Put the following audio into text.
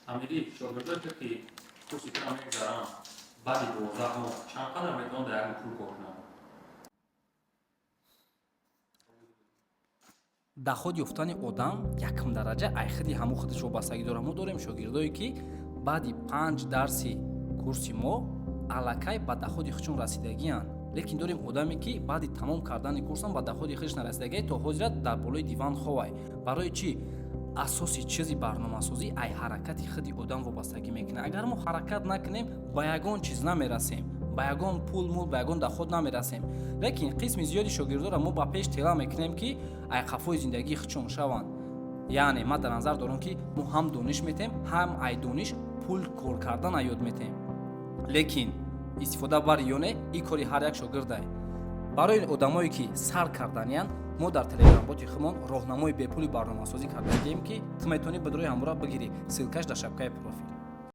Амирӣ, шогирдое, ки курси тура мегузаранд, баъди 12 моҳ чанд қадар метавонанд дар як моҳ пул кор кунанд? Доход ёфтани одам якум дараҷа ай худи ҳамун худаш вобастагӣ дорад. Мо дорем шогирдое, ки баъди панҷ дарси курси мо аллакай ба доходи худшон расидагианд, лекин дорем одаме, ки баъди тамом кардани курсам ба доходи худаш нарасидагӣ, то ҳозира дар болои диван ховай. Барои чӣ? Асоси чизи барномасозӣ ай ҳаракати худи одам вобастагӣ мекунад. Агар мо ҳаракат накунем, ба ягон чиз намерасем, ба ягон пул мул, ба ягон доход намерасем. Лекин қисми зиёди шогирдоро мо ба пеш тела мекунем, ки ай қафои зиндагии худшон шаванд. Яъне ман дар назар дорам, ки мо ҳам дониш метем, ҳам ай дониш пул кор кардана ёд метем. Лекин истифода бари ё не, ин кори ҳар як шогирдае. Барои одамое, ки сар карданиянд, мо дар телеграмботи худмон роҳнамои бепули барномасозӣ кардагием, ки ту метавонӣ ба дорои ҳамвора бигирӣ. Ссылкаш дар шабакаи профил.